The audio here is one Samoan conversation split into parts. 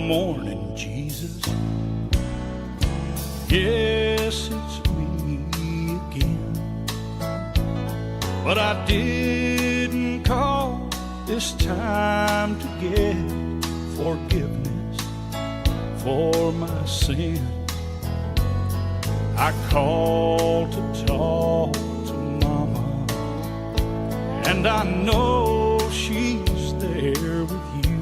morning, Jesus. Yes, it's me again. But I didn't call this time to get forgiveness for my sin. I called to talk to Mama, and I know she's there with you.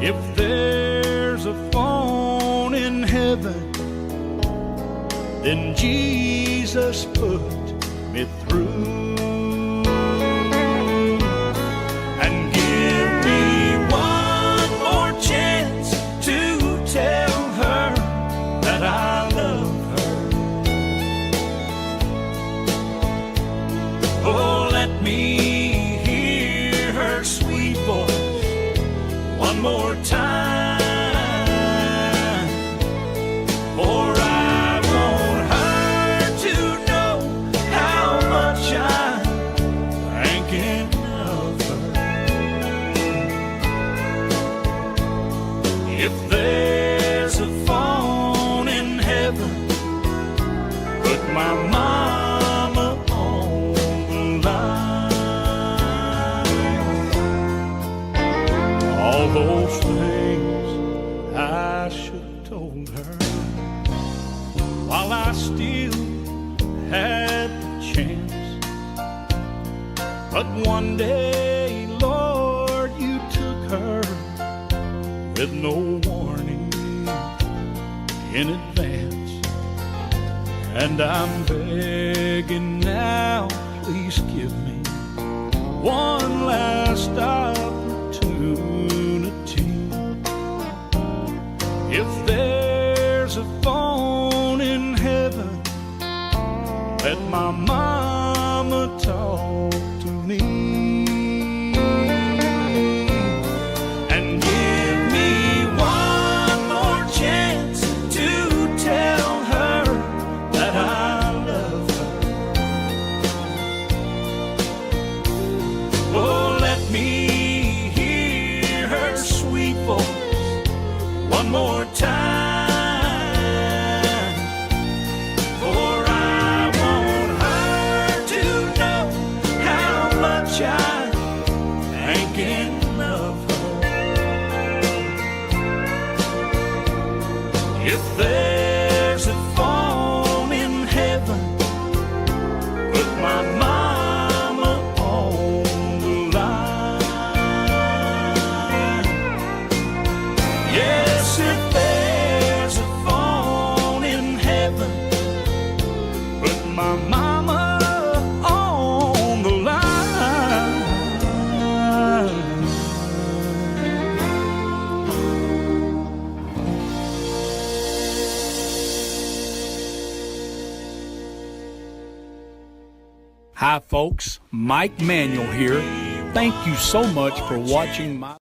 If there's a phone in heaven, then Jesus put me through. And give me one more chance to tell her that I love her. Oh, let me hear her sweet voice one more time. For I want her to know how much I'm thinking of her. If there's a phone in heaven, put my mama on the line. All those things I should have told her while I still had the chance. But one day, Lord, you took her with no warning in advance. And I'm begging now, please give me one last opportunity. If there's a phone in heaven, let my mama talk to me. And give me one more chance to tell her that I love her. Oh, let me hear her sweet voice one more time. For I want her to know how much I'm thinking of her. If there's a phone in heaven, put my mama on the line. Yes, if there's a phone in heaven, put my mama on the line. Hi folks, Mike Manuel here. Thank you so much for watching my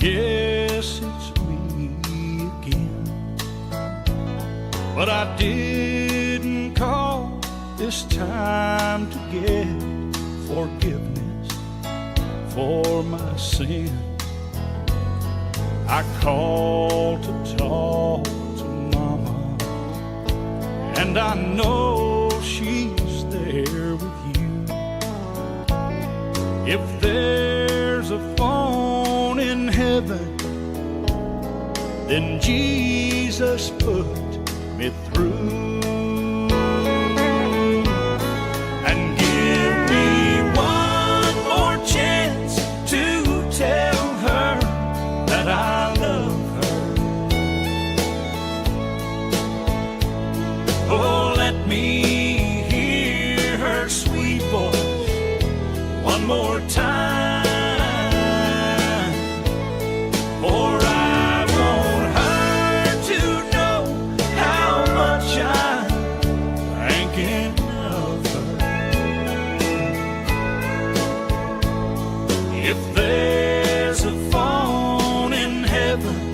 Yes, it's me again. But I didn't call this time to get forgiveness for my sin. I called to talk to Mama, and I know she's there with you. If there's a phone in heaven, then Jesus put me through. And give me one more chance to tell her that I love her. Oh, let me hear her sweet voice one more time. For I want her to know how much I'm thinking of her. If there's a phone in heaven,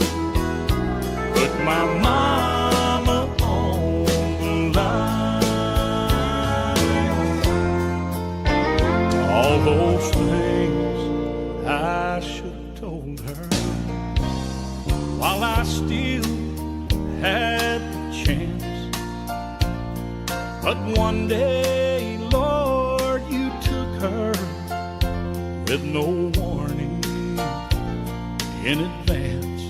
put my mama on the line. All those things I should have told her while I still had the chance. But one day, Lord, you took her with no warning in advance.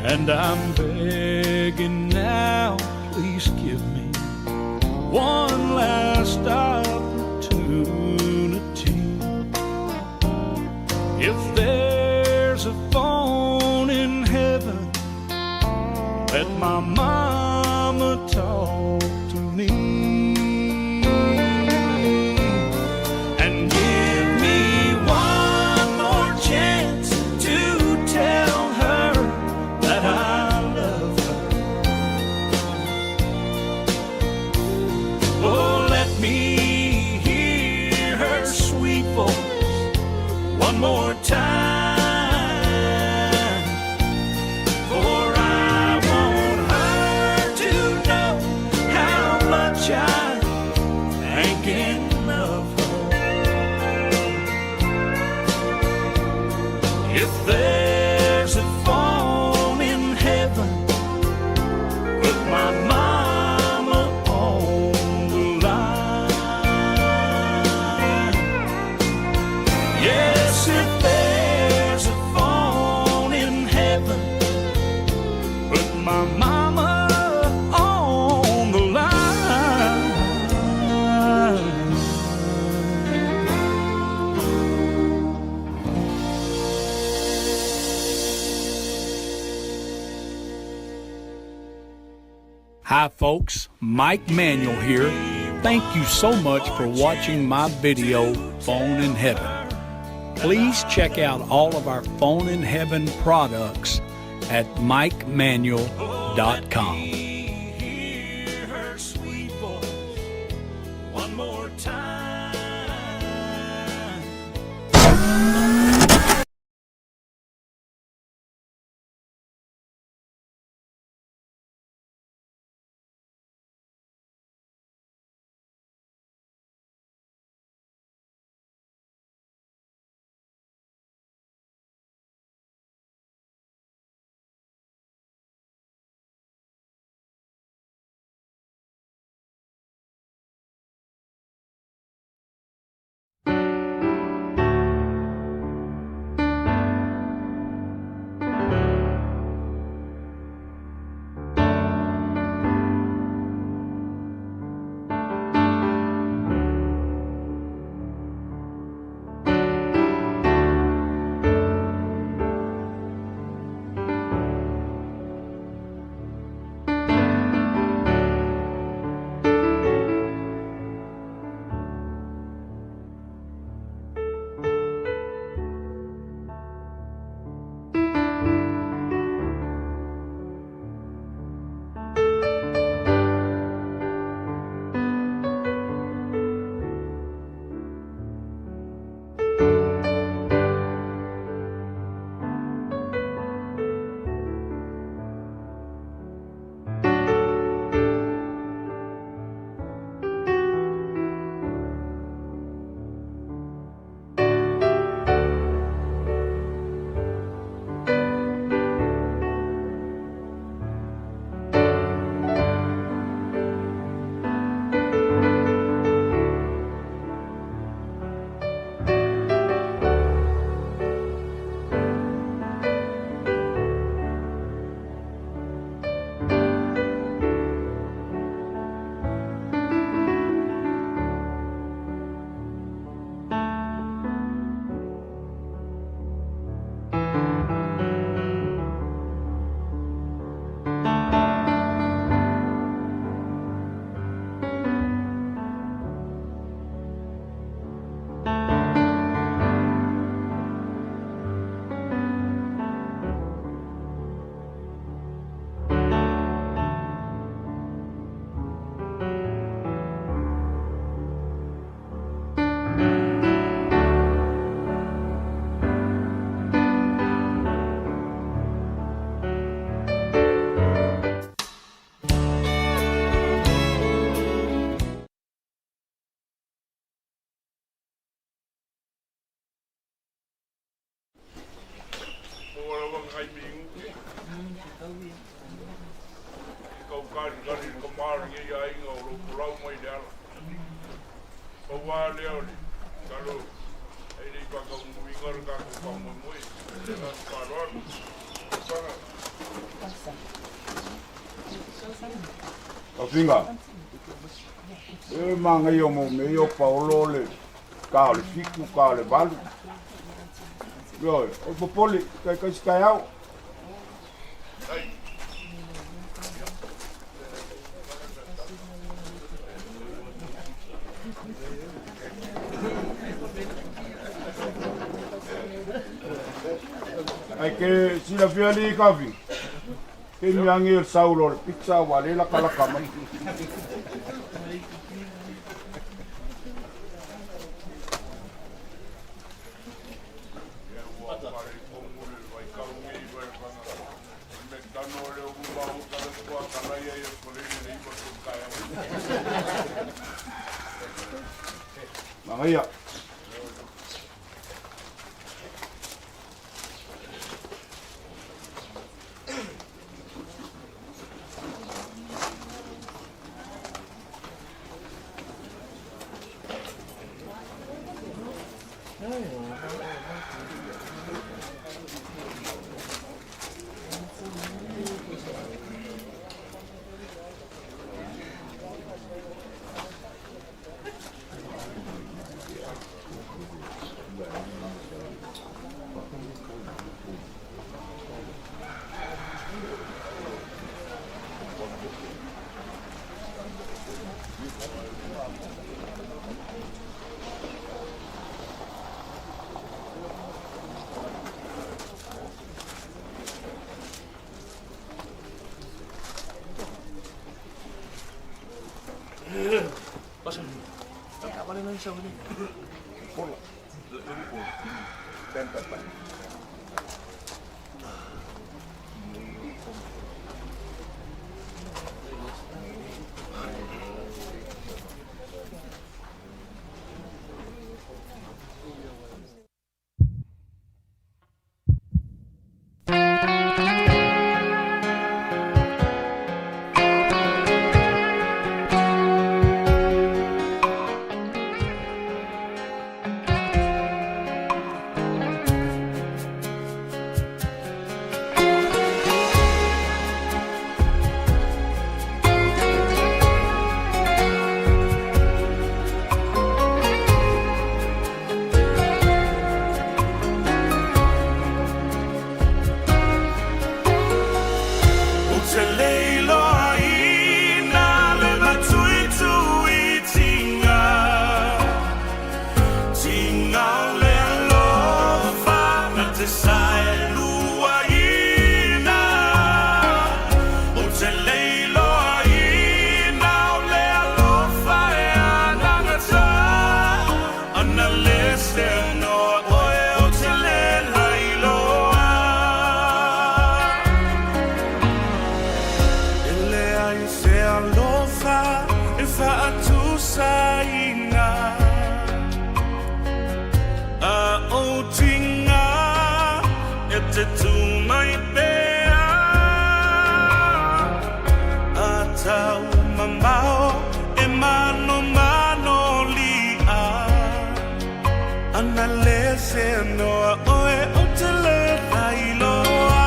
And I'm begging now, please give me one last opportunity. If there's a phone in heaven, let my mama talk to me. And give me one more chance to tell her that I love her. Oh, let me hear her sweet voice one more time. For I want her to know how much I'm thinking of her. If there's a phone in heaven, put my mama on the line. Yes, if there's a phone in heaven, put my mama on the line. Hi, folks. Mike Manuel here. Thank you so much for watching my video, Phone in Heaven. Please check out all of our Phone in Heaven products at mikemanuel.com. Hear her sweet voice one more time. lava ngai minute. E kau kalikali le tama o lenei aiga o lou folau mai le ala. Pau lava lea o le talo ae le i faataunuuina le tatou faamoemoe. Le agaga faaaloalo. Tausaga. Tafiga, e manaia mo mea ia o paolo o le ta o le 7, ta o le 8. Ioe, o le popole, taitasi taeao. Ae ke silafia alii Kavi, ke miangi o le saulo o le pizza ua le lakalaka mai. Ia ua faaletonu le vaitau nei vaevaga o le metano lea ua maota le tuatalai ai e koleni le iva tolu taeao. Manaia. Ou te le iloaina le matuituitiga, tiga o le alofa na te saeluaina. Ou te le iloaina o le alofa e anagata, ana le seanoa oe ou te le lailoa. E leai se alofa e faatusaina A ou tiga e te tū mai pea A tau mamao e manomano li'a Ana le seanoa oe ou te le lailoa.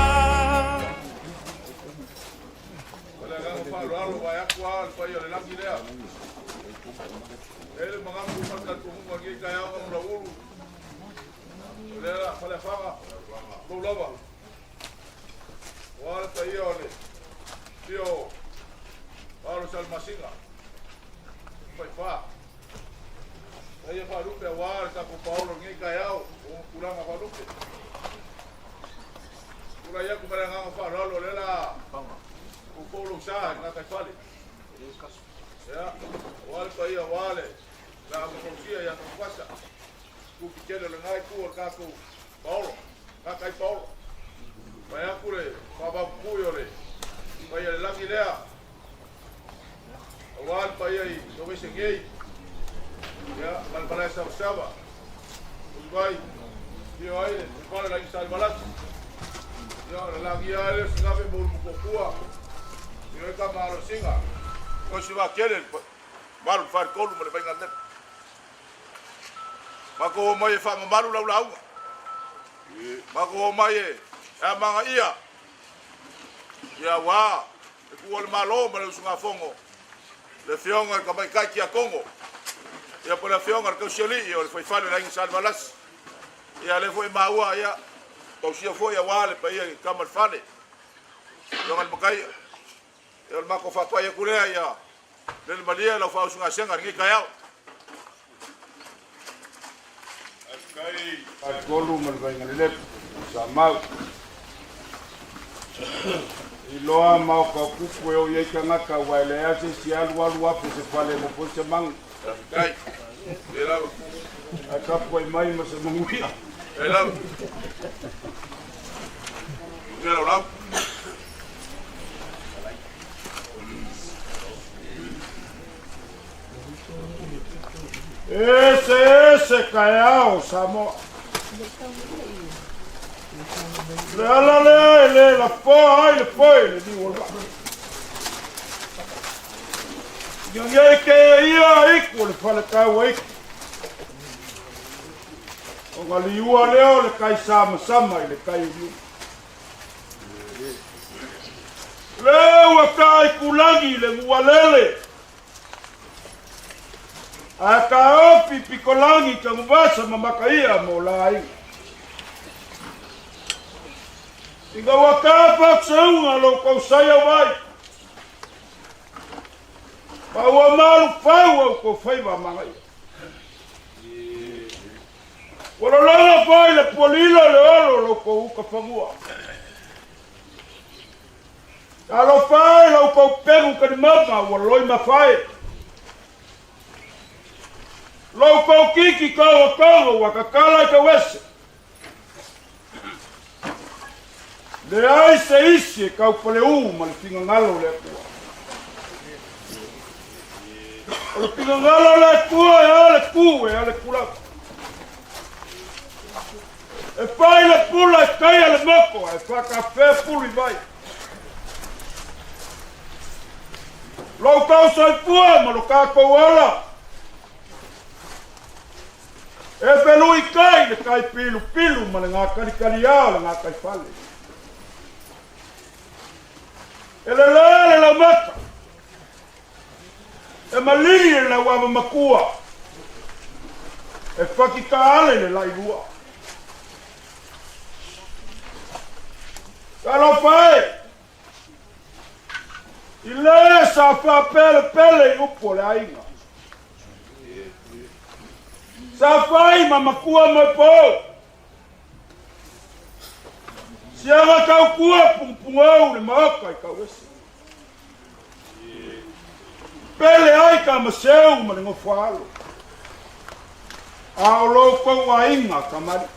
Ma le agaga faaaloalo vaeatu lava le paia o le lagi lea. E le magafu ma le talitonuga i lenei taeao Namulauulu, o lea la Faleafaga, lou lava. Aua le paia o le afio o Paolo Salamasina, Faifa. Paia faalupe aua le tatou paolo i lenei taeao o ona tulaga faalupe. Tulai atu ma le agaga faaaloalo o lea la foufou lou sa i gataifale. Ia, aua le paia aua le laau na fausia ia Tanuvasa, tupi tele o lena itu o le tatou paolo, gatai paolo. Vae atu le faavaupui o le paia le lagi lea, aua le paia i Tovese nei, ia, ma le malae savasava, Ulivai, afio ai le fale laigi Salivalasi. Ona lagia ai lea o se gave mo Ulumotootua i oe tama Alosina, o si vaatele le malu le faletolu ma le Vainalelepa. Matou omai e faamamalu lau lauga. Matou omai e amanaia ia aua le tuua o le Malo ma le usugafono le Afioga i le Tamaitai Tiakono, ia po o le Afioga i le Tausialii o le Fuaifale o le Aiga Salevalasi. Ia lea foi e maua, ia, tausia foi aua le paia i tama o le fale, Afioga i le Mataia. Ia o le matou faapai atu lea, ia lele malie lau faausugasega i lenei taeao. Faatolu ma le Vaingalelepa, Samau. Iloa ma o kaukuku e o i ai tagata aua e leai lava se isi e alu alu afe se fale mo foi se magu. Faafetai. E lava. Ae tapuai mai ma se manuia. E lava. Manuia lau lauga. Ese ese taeao o Samoa. Le ala lea e le lafoa ai le foe i le niu o le vaa. Ina ke ia iku o le faletaua iku. Ona liua lea o le kai samasama i le tai o liu. Le ua kai kulagi i le nualele. Ae taofi pikolangi taguvasa ma makaia mo la aiga. Ina ua tafa kuseuga lou tausaia vai. Ma ua malu fau au kou faiva magaia. Ua lologa foi le pualila le olo lou kou uka fagua. Talofa e la outou pegu kalimama ua loi mafae. Lo outou kiki kaogotogo ua kakala i tauese. Leai se isi e kaupaleū ma le finagalo o le Atua. O le finagalo o le Atua e a le ku e a le kulava. E fai le pula e taia le moko ae faakafea pulu i vai. Lou tau soifua ma lo tatou ola. E felui kai le kai pilupilu ma le gakalikaliā o le gataifale. E lelē le laumata. E maligi le lauava makua. E fakitaale le lailua. Talofa e! I le sa faapelepele i upu o le aiga. Sa fai ma makua moepou. Siaga taukua pugupugou le maoka i Kauese. Pele ai ka maseu ma le gofoaalo. A o lo outou aiga kamali'i.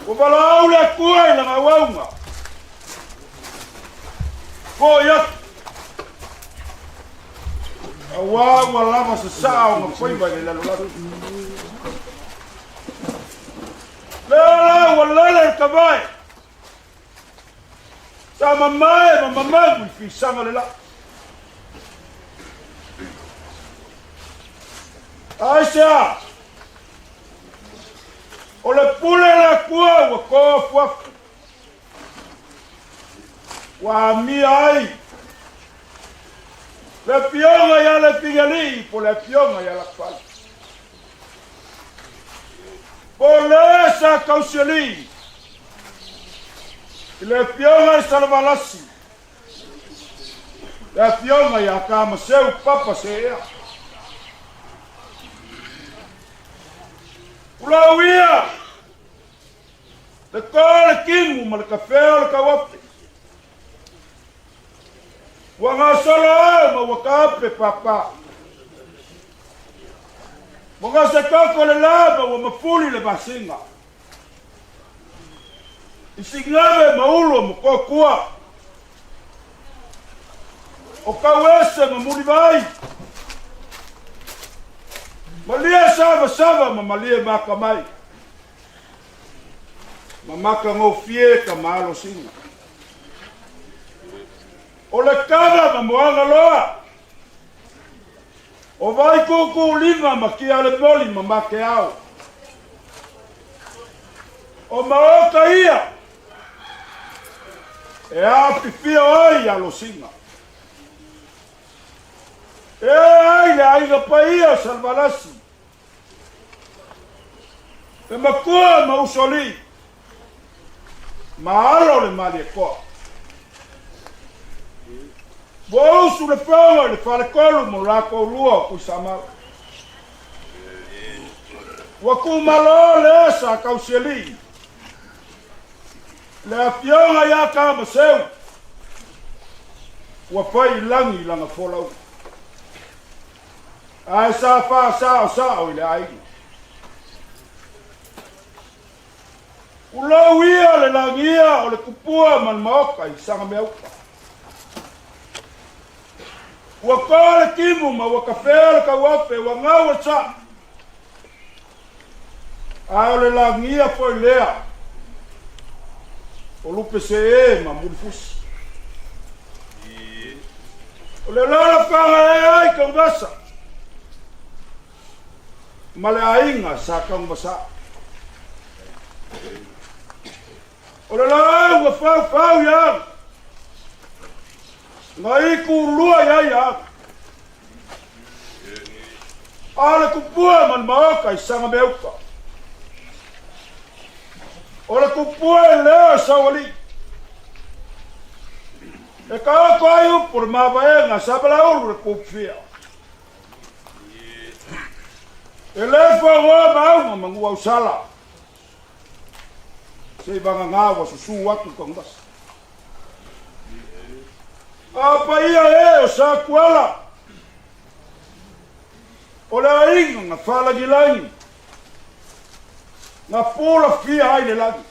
Ua valaau le Atua i lana auauna. Foi atu. Auā ua lava sasaa ona faiva i le lalolagi. Lea la ua lele le tavae. Sa mamae ma mamalu i fisaga le laa. Aisea? O le pule le Atua ua toafuafu. Ua amia ai le afioga ia Lefigialii po le afioga ia Lakafale. Po le sa tausialii i le afioga i Salavalasi, le afioga ia Kamaseu Papa Seea. Ulau ia le kō le kimu ma le kafea o le kauape. Ua gasolo au ma ua kaape pāpā. Ua gasekoko le lā ma ua mafuli le masina. I Sigave ma Ulo ma Kōkua. O Kauese ma Mulivai. Malie Savasava ma Malie Makamai. Ma matagofie ka malosiga. O le kava ma moaga loa. O Vaikuukuulima ma Kialemoli ma Makeao. O maota ia e afifio ai alosiga. E ai le aiga paia o Salevalasi. E makua ma usoalii ma alo le Malietoa. Ua usu le fono i le faletolu mo latou lua o Tuisamau. Ua tumalo le sa tausialii le afioga ia Tamaseu ua fai i lagi i lana folauga. Ae sa faasaosao i le aiga. Tulou ia le lagia o le tupua ma le maota i Sagameauta. Ua toa le timu ma ua tafea le tauafe, ua gau le saa. Ae o le lagia foi lea o Lupesee ma Mulifusi. O le lalafaga e ai Tauvasa ma le aiga sa Taugavasa. O le laau ua faufau ia au, na ikulua i ai au. A le kupua ma le maoka i Sagameuka. O le kupua e leo e saualii. E kaoko ai upu le mavaega Sabalaulu le kupufia. E le foagoa maauga ma Nuuausala. Se i vagagā ua susū atu Kaguvasa. A paia e o Sakuala, o le aiga na faalagilagi, na pulafia ai le lagi.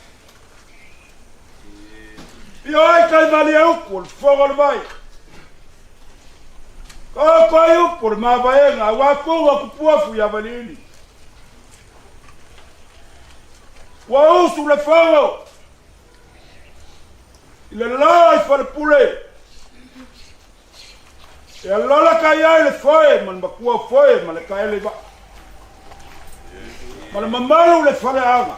Pio ai kai malie upu o le fofoga o le vai. Ka oko ai upu o le mavaega, aua kuga kupuafu ia Valiili. Ua usu le fono i le la i Falepule e alala kai ai le foe ma le makua foe ma le kaele vaa ma le mamalu le faleaga.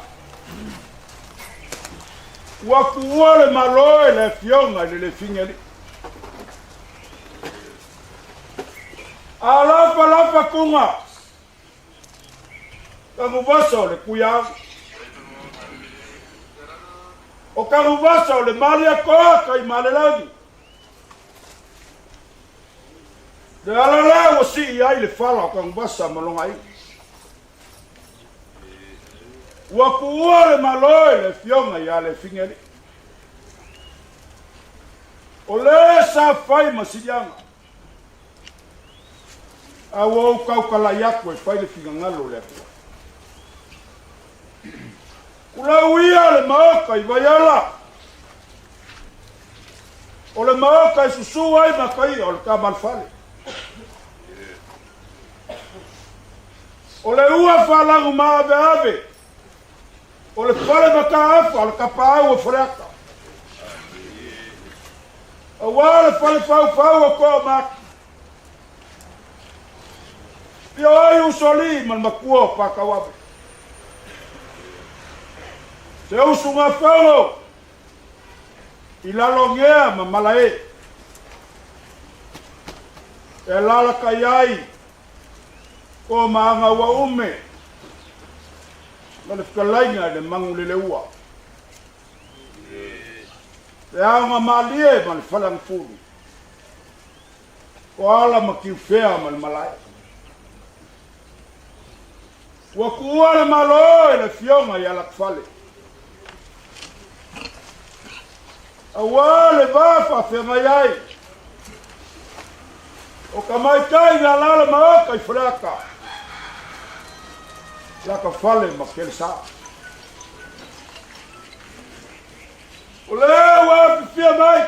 Ua kuua le malo e le afioga i le Lefigialii. A lapa lapa kuga Kaguvasa o le kuiaga. O Kaguvasa o le Malietoa kai Malelagi. Le ala lea ua sii ai le fala o Kaguvasa ma lona aiga. Ua tuua le Malo e le afioga ia Lefigialii. O le sa fai ma siliaga. A ua ou taukalaʻi atu e fai le finagalo o le Atua. Ulau ia le maota i Vaiala, o le maota e susū ai makaia o le Tamalefale. O le ua faalagu maaveave, o le fale mataafa o le tapaau o Faleata. Aua le fale faufau o Toomaki. Pio ai usoalii ma le matua o Pakauave. Se usugafono i Lalogea ma Malae. E alalatai ai ko Maagauaume ma le fetalaiga i le Manuleleua. Le aoga malie ma le faleagafulu. O ala ma Tiufea ma le malae. Ua tuua le Malo e le Afioga ia Lakufale. Aua le va faafeagai ai o tamaitai na alaala maoka i Faleata, Lakafale ma Kelesa. O lea ua afifia mai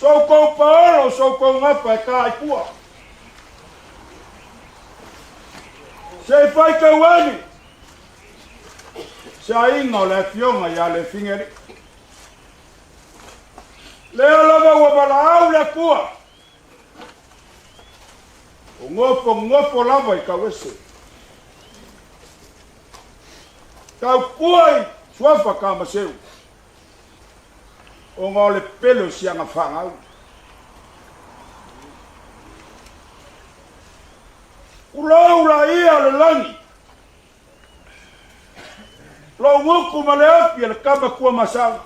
So kou paolo, so kou gafa e ka i tua. Se i fai tau ani. Se aiga o le afioga ia Lefigialii. Lea lava ua valaau le Atua, o gofogofo lava i tauese. Tautua i suafa Kamaseu, ona o le pele o si aga fanau. Tulou laia o le lagi, Lou gutu ma le api a le kama Tuamasaga.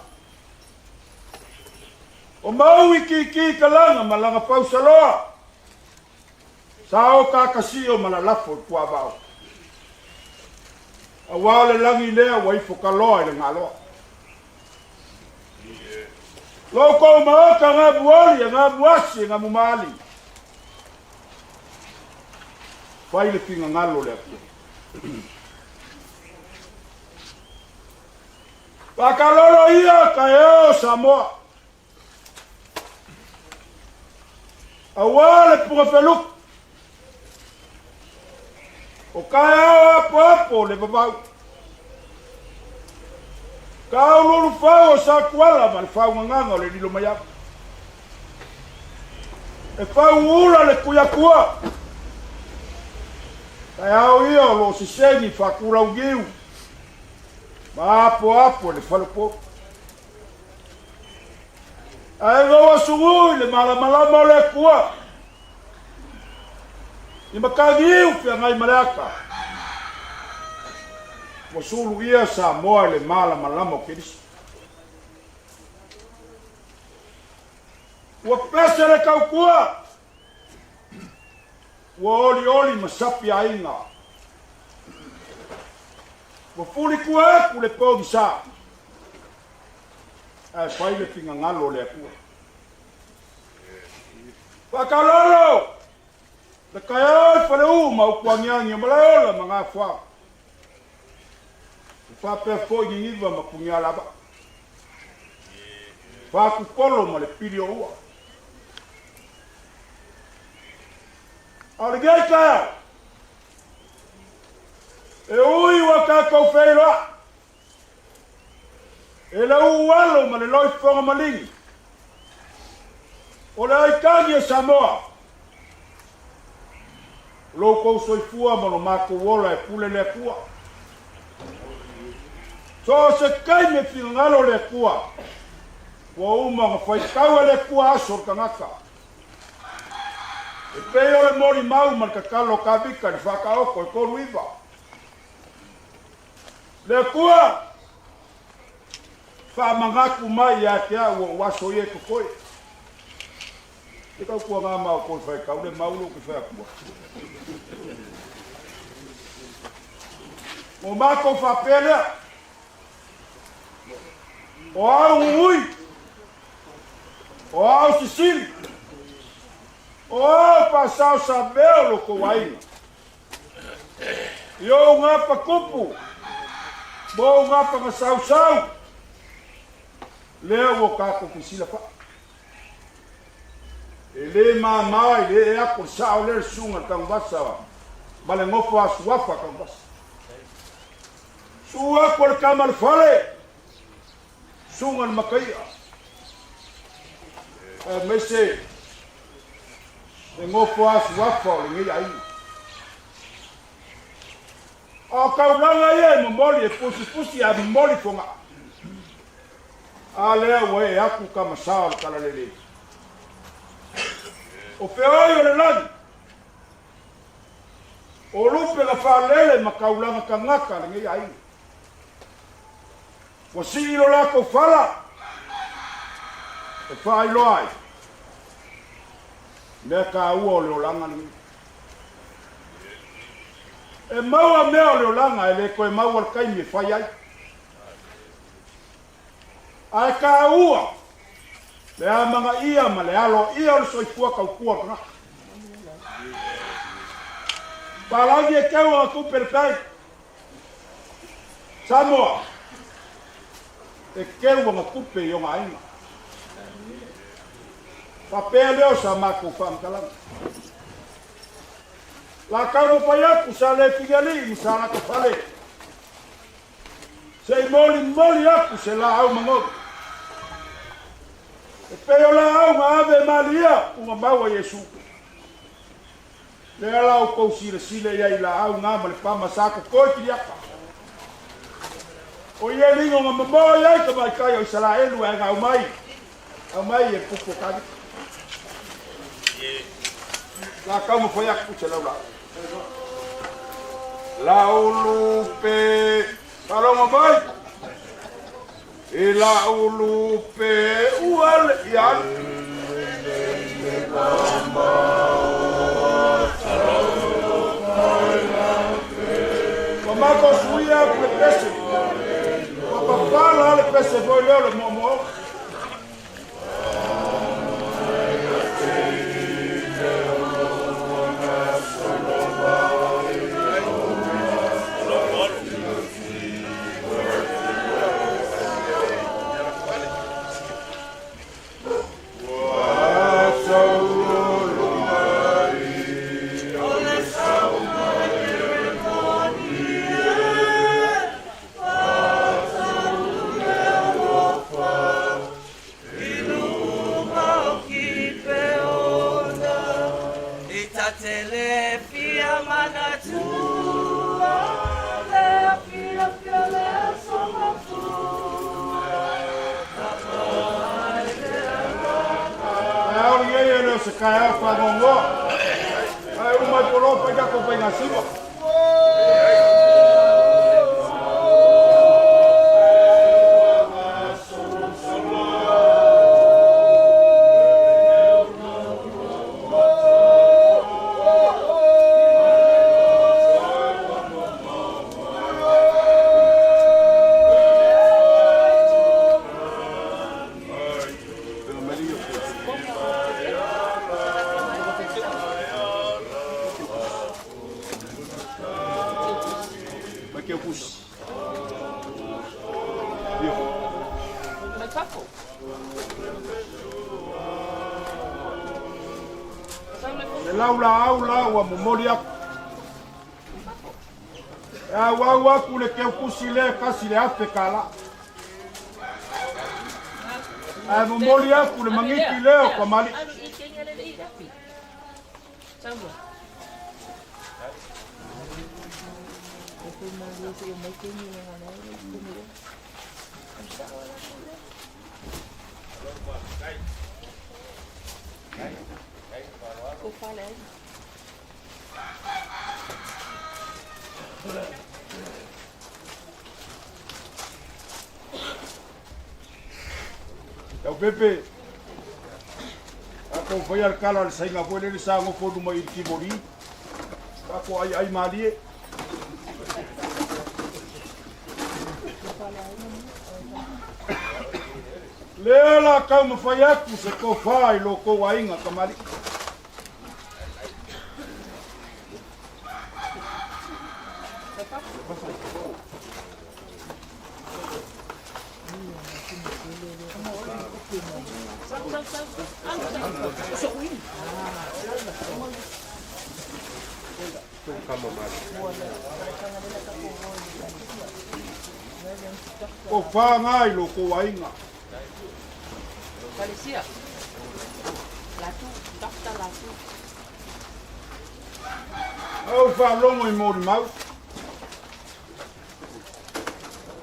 O Maui kiki kalaga ma laga pausaloa. Sa o kakasio ma lalafo i Puavao. Aua o le lagi lea ua ifo kaloa i le galoa. Lou kou maoka gamuoli e gamuasi e gamumaali. Fai le figagalo o le Atua. Fakalolo ia taeao Samoa. Aua le pugafeluku. O taeao apoapo le vavau. Tauluulufau o Satuala ma le faugagaga o le Lilomaiava. E fauula le Tuiatua. Taeao ia o lo o sesegi faatulaugiu ma apoapo i le faleupolu. Ae gaua sugū i le malamalama o le Atua i matagiu feagai ma le ata. Ua suluia Samoa i le malamalama o Keriso. Ua pese le tautua, ua olioli ma sapi aiga. Ua fulitua atu le pogisa, ae fai le finagalo o le Atua. Faakalolo le taeao i Faleu ma Utuagiagi o Malaeola ma Gafoaga. Ua faapea foi Niniva ma Punialavaa. Faatupolo ma le pili o ua. A o lenei taeao, e ui ua tatou feiloai, e le uu alo ma le loifofoga maligi, o le aitagi e Samoa, o lo outou soifua ma lo matou ola e pule le Atua. So o se taimi e finagalo le Atua, ua uma ona faitau e le Atua aso o le tagata. E pei o le molimau ma le tatalo o Tavita i le Faataoto e 39. Le Atua, faamanatu mai ia te au o ou aso ia e totoe. E tautua ngā mau koe whai kau le mau lo ke whai atua. O mātou whapea lea. O au ui. O au sisili. O au pasao sa mea o lo kou aiga. I ou ngapa kupu. Mo ou ngapa nga sausau. Lea ua kākou fisila wha. E lē māmā i le ee aku le sao lea le susuga i le Tanuvasa ma le nofo a Suafa Tanuvasa. Susu aku o le tama a le fale, susuga i le Mataia, aemaise le nofo a Suafa o lenei aiga. A o taulaga ia e momoli e pusipusi ae momoli fogaa. A lea ua ee atu tama sa o le Talalelei. O feoi o le lagi, o lupe na faalele ma taulaga tagata a lenei aiga. Ua sii lo latou fala e faailoa ai mea taua o le olaga lenei. E maua mea o le olaga e le toe maua le taimi e fai ai. Ae taua le amanaia ma le aloaia o le soifua tautua o le tagata. Palagi e keu ana tupe le bank. Samoa, e keu ana tupe i ona aiga. Faapea lea o sa matou faamatalaga. La taumafai atu sa le filialii ma sa lata fale. Se i molimoli aku se laau magogo. E pei o laau na ave e Malia uga maua Iesu. Lea la outou silasila i ai i laau na ma le pama sa kokoi kiliaka. O ia ligo na momoe i ai tamaitai o Isalaelu ae na aumai, aumai e pupu o Kavita. La taumafai aku se lau laau. Laulupe, faalogo mai. I Laulupe ua le ia alu. Ua matou suia aku le pese. Ua papala le pese foi lea o le moomooga. Taeao lenei e le o se taeao faanoanoa. Ae uma ai polo fai tatou faigasima. Le laulaau la ua momoli aku. E auau aku le keukusi lea e kasi le afe kālā. Ae momoli aku le magiti lea o kamali'i. Leaupepe, tatou faia le tala o le saiga foi lele sa nofo i luma i le Tivoli, tatou aiai malie. Lea la taumafai atu se tofa i lo tou aiga kamali'i. Ko whāngai lo kou aiga. Falesia. Latu, Doctor Latu. Au faalogo i molimau.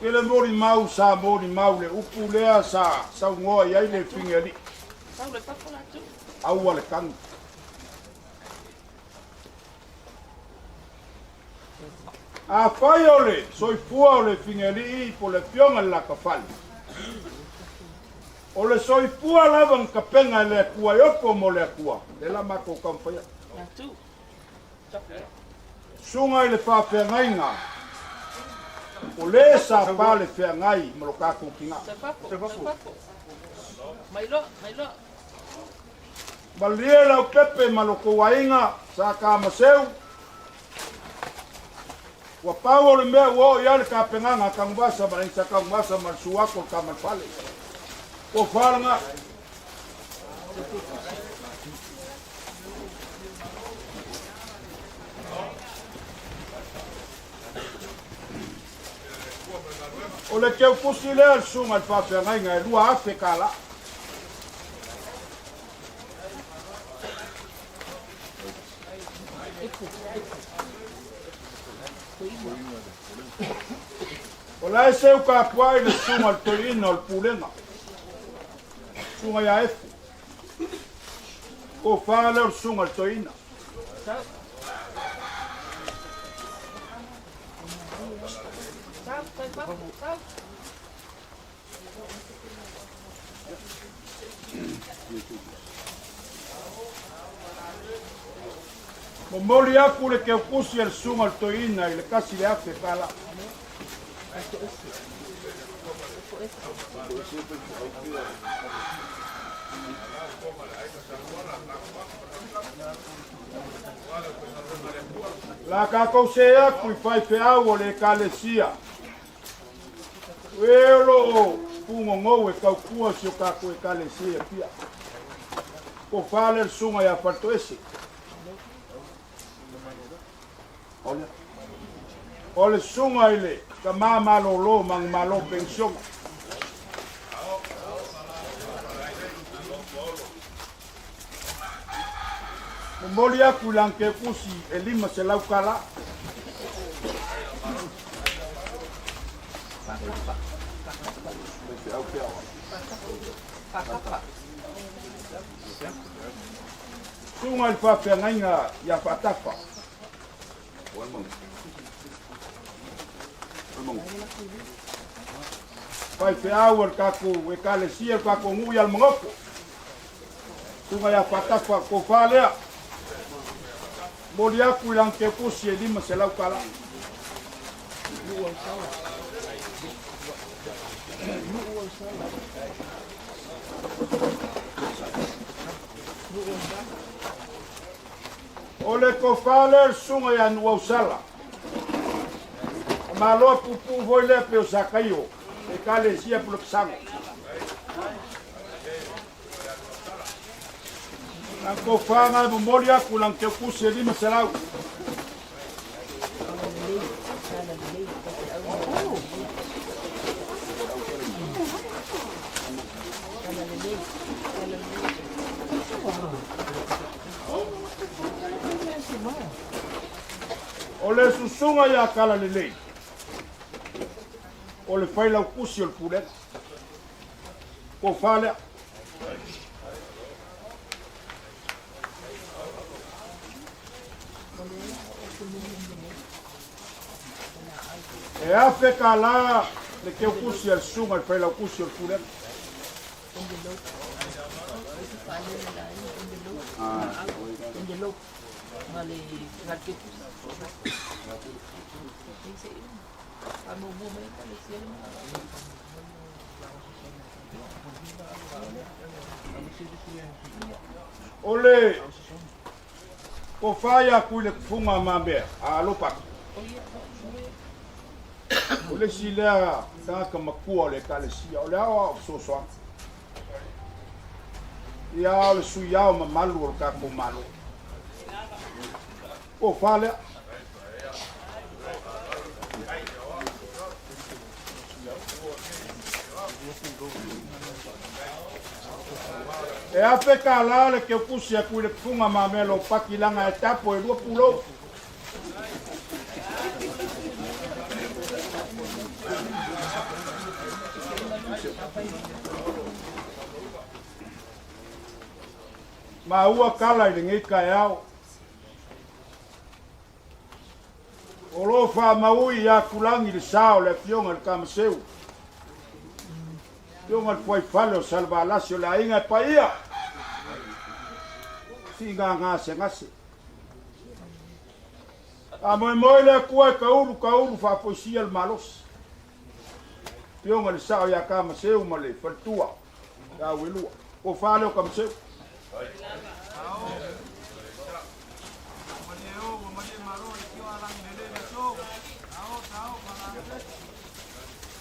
Tele molimau sa molimau le upu lea sa saunoa i ai le Figealii. Aua le tagi. Afai o le soifua o le Figealii po le Afioga i le Latafale, o le soifua lava na tapena e le Atua e opo mo le Atua, lea la matou taumafai atu. Susuga i le Faafeagaiga, o le sa pa le feagai ma lo tatou tina. Malie Laupepe ma lo tou aiga sa Kamaseu, ua pau o le mea ua oo i ai le tapenaga a Tanuvasa ma le Inisa Tanuvasa ma le Suato o le Tamalefale. Ua falaga. O le keukusi lea le susuga i le faafeagaiga e $2,000. O la e seu tapuai le susuga i le toeaina o le Pulega, susuga ia Efu. Tofa lea o le susuga i le toeaina. Momoli aku le keukusi a le susuga o le toeaina i le $1,000. La tatou see atu i faifeau o le Ekalesia. O e o lo o pugogou e tautua si o tatou Ekalesia i Apia. Tofa lea le susuga ia Faletoese. O le susuga i le tama malolo manumalo penisiona. Momoli atu i lana keukusi e $500. Susuga i le faafeagaiga ia Faatafa. Faifeau a le tatou Ekalesia, le tatou nuu i Alamagoto. Susuga ia Faatafa, tofa lea. Momoli atu i lana keukusi e $500. O le tofa lea o le susuga ia Nuuausala. Malo puupuu foi lea pei o Sakaio, Ekalesia Pulekasago. Lana tofa na e momoli atu i lana keukusi e 500. O le susuga ia Kalalelei, o le failautusi o le Pulega. Tofa lea. E $1,000 le keukusi a le susuga i le failautusi o le Pulega. O le tofa ia Tuiletufuga a Mamea a Alopaki. O le isi lea tagata matua o le Ekalesia, o le aoao fesoasoani. Ia o le sui ao mamalu o le tatou Malo. Tofa lea. E $1,000 le keukusi a Tuiletufuga Mamea Lopaki laga e tapo e lua pulou. Maua tala i lenei taeao. O lo o faamaui ia Tulagi le sa o le Afioga i le Kamaseu, Afioga i le Fuaifale o Salevalasi o le aiga e paia, siigagasegase. Faamoemoe le Atua e taulu taulu faafoisia le malosi. Afioga i le Sao ia Kamaseu ma le faletua ia Auelua. Tofa lea o Kamaseu.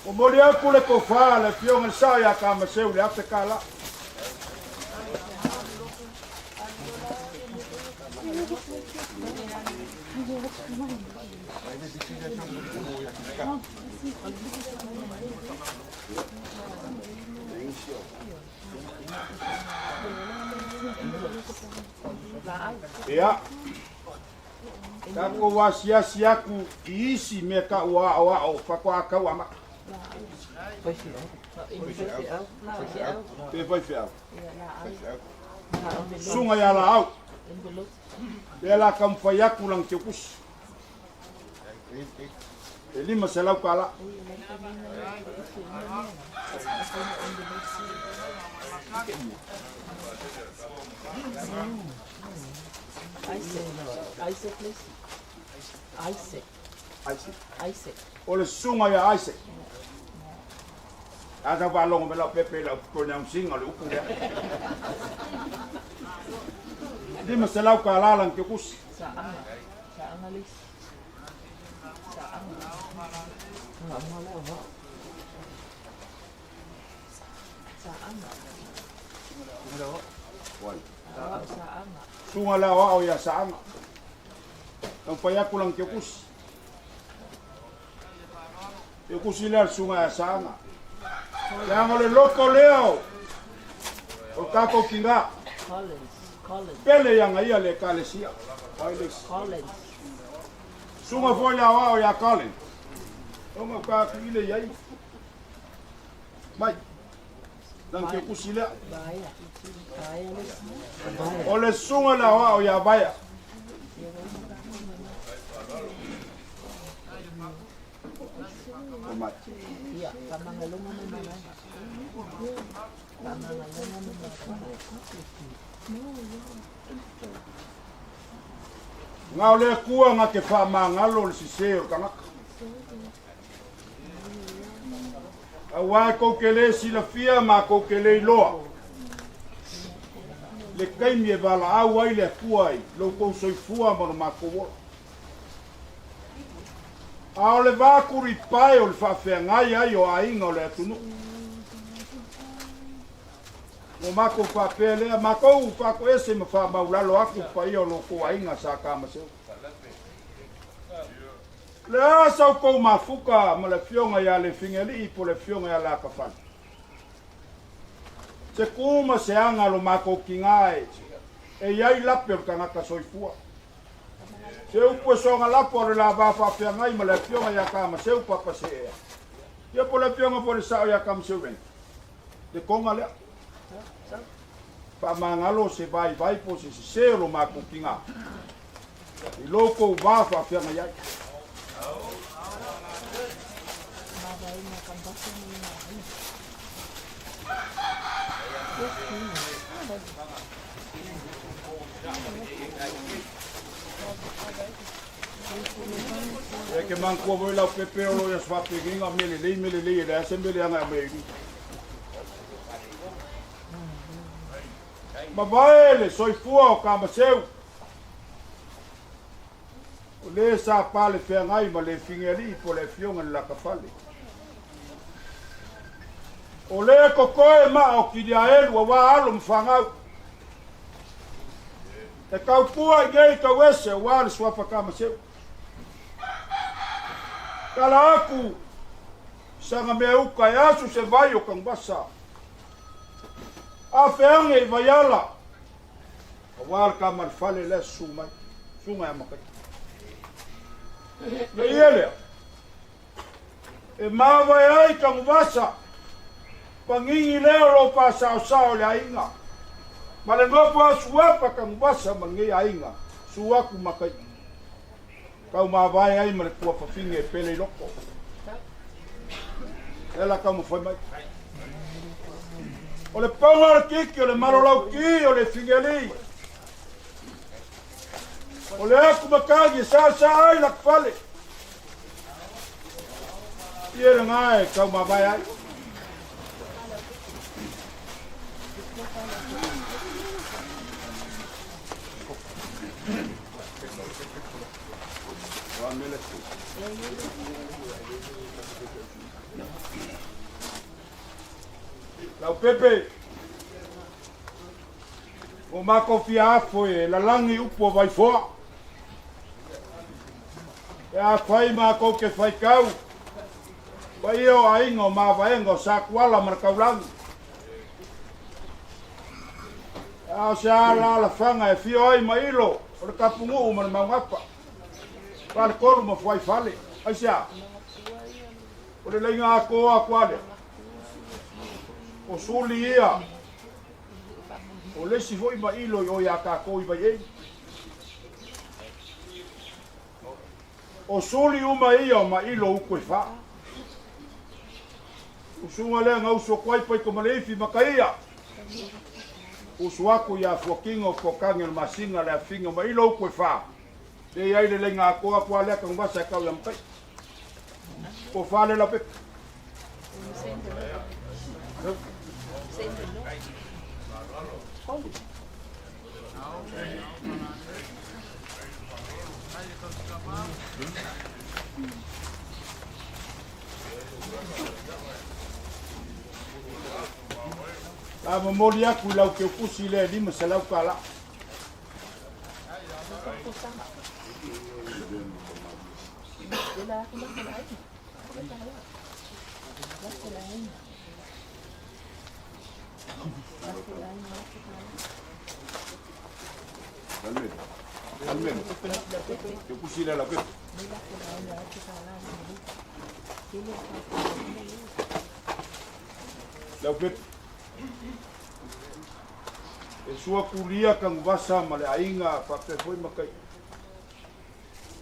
Momoli atu le tofa a le Afioga i le Sao ia Kamaseu i le $1,000. Ia, tatou asiasi aku i isi mea tau aoao faatoa tau amata. Pe faifeau. Susuga ia Laau. Lea la taumafai atu lana teukusi. E 500 tala. Isaac, please. Isaac. Isaac. Isaac. O le susuga ia Isaac. A tau faalogo mai lau pepe i lau pronouncing o le upu lea. 500 tala lana teukusi. Saaga. Saaga le isi. Saaga. Saaga. Saaga. Susuga le aoao ia Saaga. Taumafai atu lana teukusi. Teukusi lea le susuga ia Saaga. Leaga o le loto lea o o tatou tina. Collins. Collins. Pele ia ia le ekalesia. Ai le isi. Collins. Susuga foi le aoao ia Colin. Ona ka atu ile iai. Mai. Lana teukusi lea. Vaea. Vaea le isi. Vaea. O le susuga le aoao ia Vaea. O mai. Ia, faamagaloga ma malae. Faamagaloga ma malae. Na o le Atua na te faamagalo le sese o le tagata. Aua e tou te le silafia ma tou te le iloa le taimi e valaau ai le Atua i lo outou soifua ma lo matou ola. A o le va tulipae o le faafeagai ai o aiga o le atunuu. Ua matou faapea lea, matou faatoese ma faamaulalo atu le paia o lo outou aiga sa Kamaseu. O le a sa outou mafuta ma le afioga ia Lefigialii po o le afioga ia Lakafale? Se tu ma se aga lo matou tiga e i ai lape o le tagata soifua. Se upu e soga lafo o le la va faafeagai ma le afioga ia Kamaseu Papa Seea. Ia po o le afioga foi le sao ia Kamaseu Randy. Le koga lea. Faamagalo se vaivai po o se sese o lo matou tiga i lo outou va faafeagai ai. E ke manatua foi lau pepe o lo ia faapeniga mea lelei mea lelei e leai se mea leaga e aumai ai i Mavae le soifua o Kamaseu, o le sa pale feagai ma le Figealii po o le afioga i le Lakafale. O le kokoe maa o Kiliaelu aua alo ma fanau. E taupua i nei tauese aua le suafa Kamaseu. Tala aku saga mea uka e asu se vai o Kanguvasa. A feage i Vaiala, aua le tama le fale lea susu mai, susuga ia Makaia. Le ia lea, e mavae ai Kanguvasa, pagigi lea o lo pasaosao i le aiga, ma le nofo a suafa Kanguvasa ma lenei aiga, susu aku Makaia. Tau mavae ai ma le tuafafine e pele i loko. Lea la taumafai mai. O le paoga o le kiki, o le malolauki, o le figialii. O le aku matagi e sasa ai la fale. Ia le ngā e tau mavae ai. Laupepe, o matou fia afo e lalagi upu o Vaifoa. Pe afai makou te faitau, paia o aiga o mavaega o Satuala ma le Taulagi. A o se alaalafaga e afio ai ma ilo o le Tapunuu ma le Maugapa, Faletolu ma Fuaifale. Aisea? O le leiga atoa atu a lea. O suli ia, o le isi foi mailo i o iā tatou i Vaiei. O suli uma ia o mailo utu e fa. Usuga lea na usu atu ai Paitomaleifi ma Taia. Usu atu iā Fuakiga o Fuatagi o le masina le afiga o mailo utu e fa. Le i ai le leiga atoa atu a lea Tanuvasa e tau ia Matai. Po fa le lapepe. La momoli aku i lau keukusi le 500 tala. Laupepe. E sua kulia Tanuvasa ma le aiga faapea foi ma kai.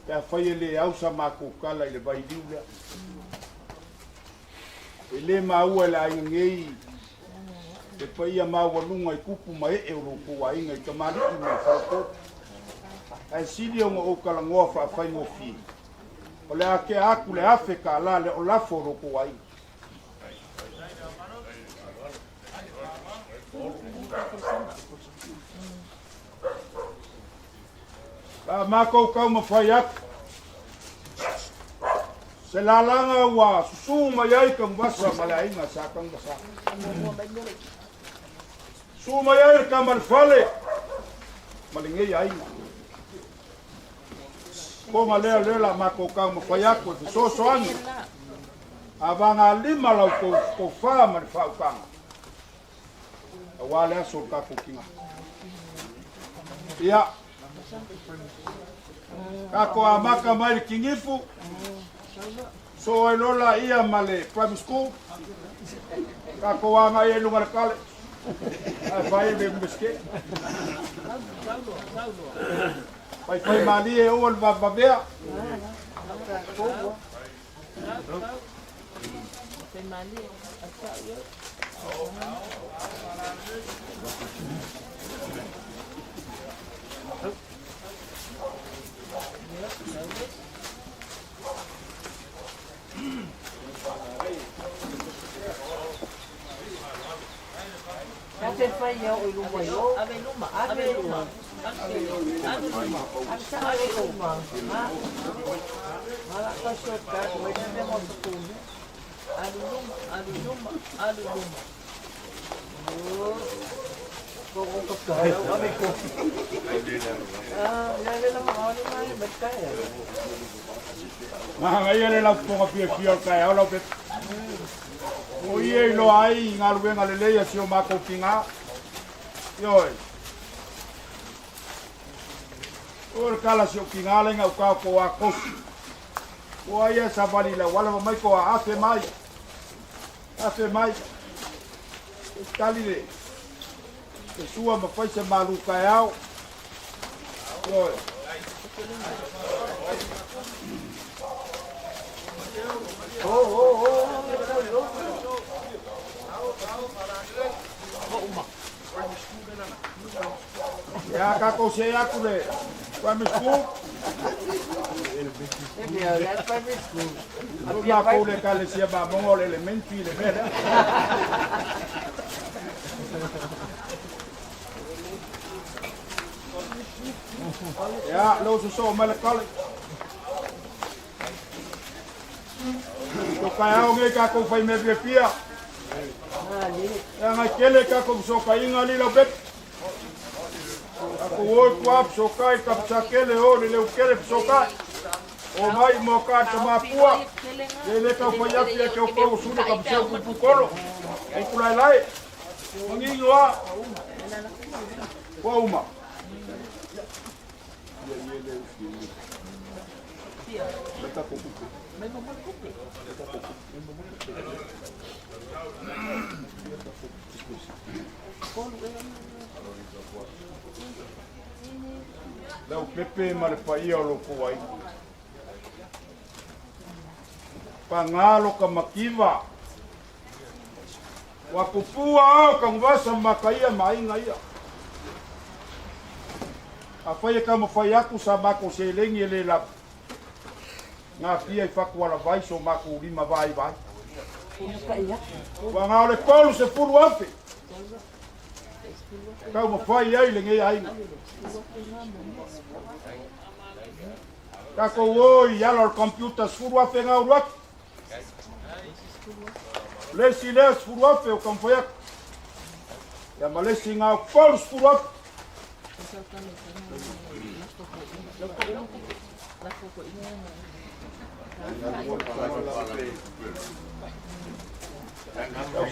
Pe afai e le au sa matou tala i le vailiu lea. E le maua e le aiga nei le paia maualuga i tupu ma ee o lo outou aiga i tamalii ma i falepo. Ae sili ona ou talanoa faafaigofie, o le a tea atu le $1,000 lea o lafo o lo outou aiga. La matou taumafai atu. Se lalaga ua susu mai ai Tanuvasa ma le aiga sa Tanuvasa. Susu mai ai le tama le fale ma lenei aiga. Koga lea lea la matou taumafai atu e fesoasoani. A vagalima la outou tofa ma le faautaga. Aua le aso o le tatou tiga. Ia, tatou amata mai le Kinifu, so ai loa laia ma le primary school, tatou agai ai luga le college, ae fai le Universite. Faifai malie aua le vavavea. Manaia le laupoga fiafia o le taeao Laupepa. O ia i loa ai i galuega lelei a si o matou tiga. Ioe. O le kala si o tiga le ngau kao ko a kosi. O ai e savali la wala mai ko a afe mai. Afe mai. E tali le. E sua ma fai se malu taeao. Ioe. Ia tatou se atu le primary school. O matou le ekalesia mamoga o le elementary le mea lea. Ia, lea ua sosoo mai le college. Ko taeao nei tatou fai mea fiafia. E agai tele tatou fesootaiga alii Laupepa. Tatou o i tua fesootai, tapasakele o le leukele fesootai. O mai mo ka ta mapua. Le le tau fai atu ia te o kou sule ka mseu pupukolo. O kulaelae. Mangingo a. Ua uma. Leaupepe ma le paia o lo outou aiga. Paga lo ka mativa. Ua pupua ao Kaguvasa ma makaia ma aiga ia. Afai e taumafai atu sa matou seleni e le lava, gafia i fatualavai so matou lima vaivai. Ua na o le 30,000 taumafai ai lenei aiga. Tatou o i ala o le computer 10,000 gaulu atu. Le isi lea 10,000 o taumafai atu. Ia ma le isi gau 30,000.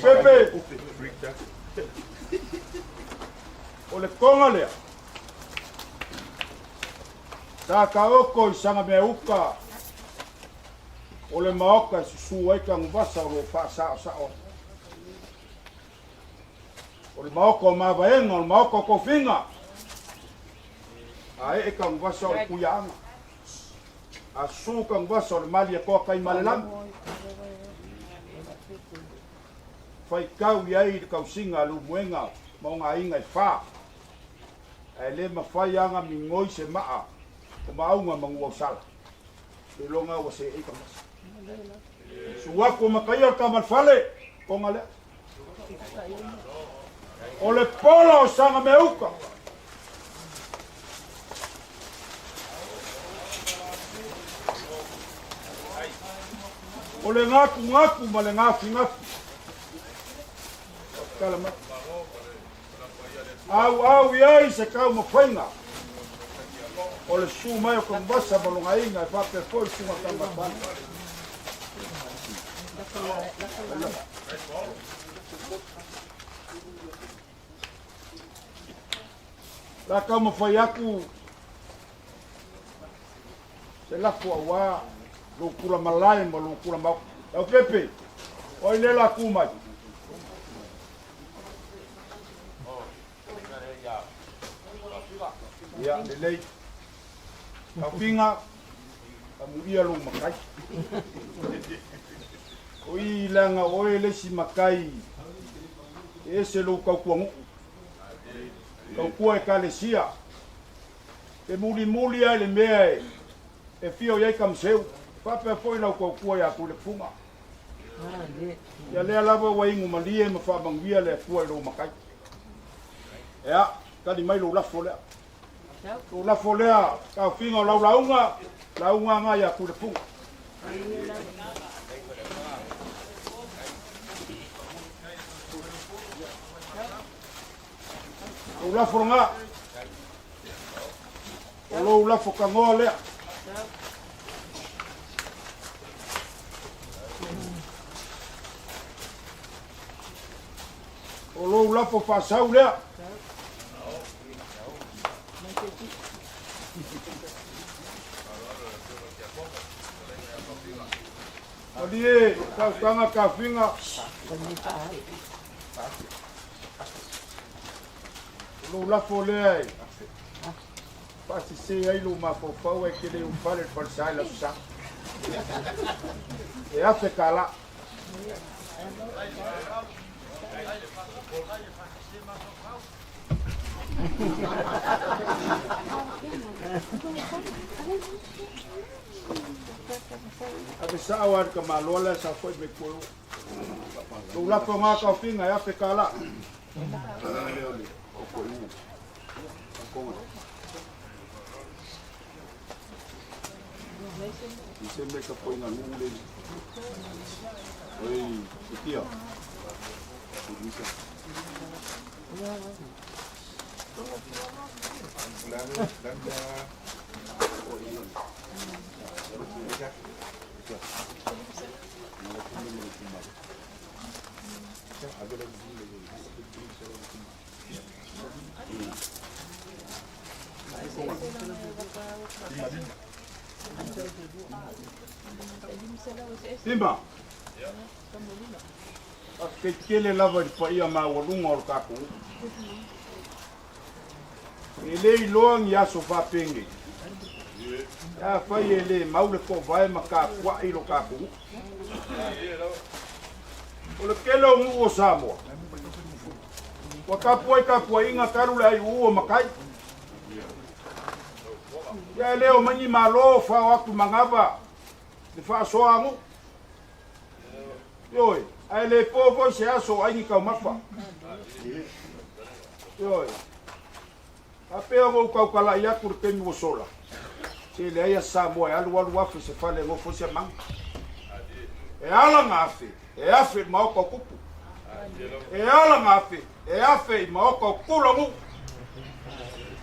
Pepe, o le koga lea, sa taoko i Sagameauta o le maota e susu ai Tanuvasa o lo o faasaosao ai. O le maota o Mavaega, o le maota o Tofiga, a ee Tanuvasa o le Tuiaaga. A susu Tanuvasa o le Malietoa Taimalelagi. Faitau i ai le tausiga a Leulumoega ma ona aiga e fa. Ae le mafai lava ona migoi se maa o Maauga ma Nuuausala. Seiloga ua seei Tanuvasa. Susu atu o Mataia o le tama a le fale, koga lea. O le pola o Sagameuta. O le gakugaku ma le gafigafi. Tala mai. Auau i ai se taumafaiga o le susu mai o Tanuvasa ma lona aiga e faapea foi le susuga Tamatala. La taumafai atu se lafo aua lou tula malae ma lou tula maota. Leaupepe, o ai lea la tu mai? Ia, lelei. Taufiga, amuia lou matai. O i leaga o oe le isi matai e ese lou tautuanuu. Tautua ekalesia. E mulimuli lava i le mea e fia i ai Tamaseu. Faapea foi lau tautua ia Tuiletufuga. Ia lea lava ua inu malie ma faamanuia le Atua i lou matai. Ea, tali mai lou lafo lea. Lou lafo lea, taofiga o lau lauga, lauga aga ia Tuiletufuga. Lou lafo lena. O lou lafo tagoa lea. O lou lafo faasau lea. Malie, tausaga tafiga. O lou lafo lea e faasese ai lou mafaufau ae te le ulufale i le falesa i le Aso Sa. E $1,000. Ave sao lava i le tamaloa la e saofai mai tua i o. Lou lafo ngā taofiga e $1,000. Ima. Faafetai tele lava i le paia maualuga o le tatou nuu. E le iloa ni aso faapenei. Afai e le mau le toovae ma tapuai lo tatou nuu. O le tele o nuu o Samoa, ua tapuai tapuaiga talu le aiuu o matai. Ia e le omai ni malo fao atu manava le faasoa a nuu. Ioe, ae le po foi se aso o ai ni taumafa. Ioe. Faapea ona ou tautala'i atu i le taimi ua sola, se leai a Samoa e alu alu afe se fale e nofo ai se amaga. E ala na afe, e afe i le maota o Tupu. E ala na afe, e afe i maota o Tulanu'u.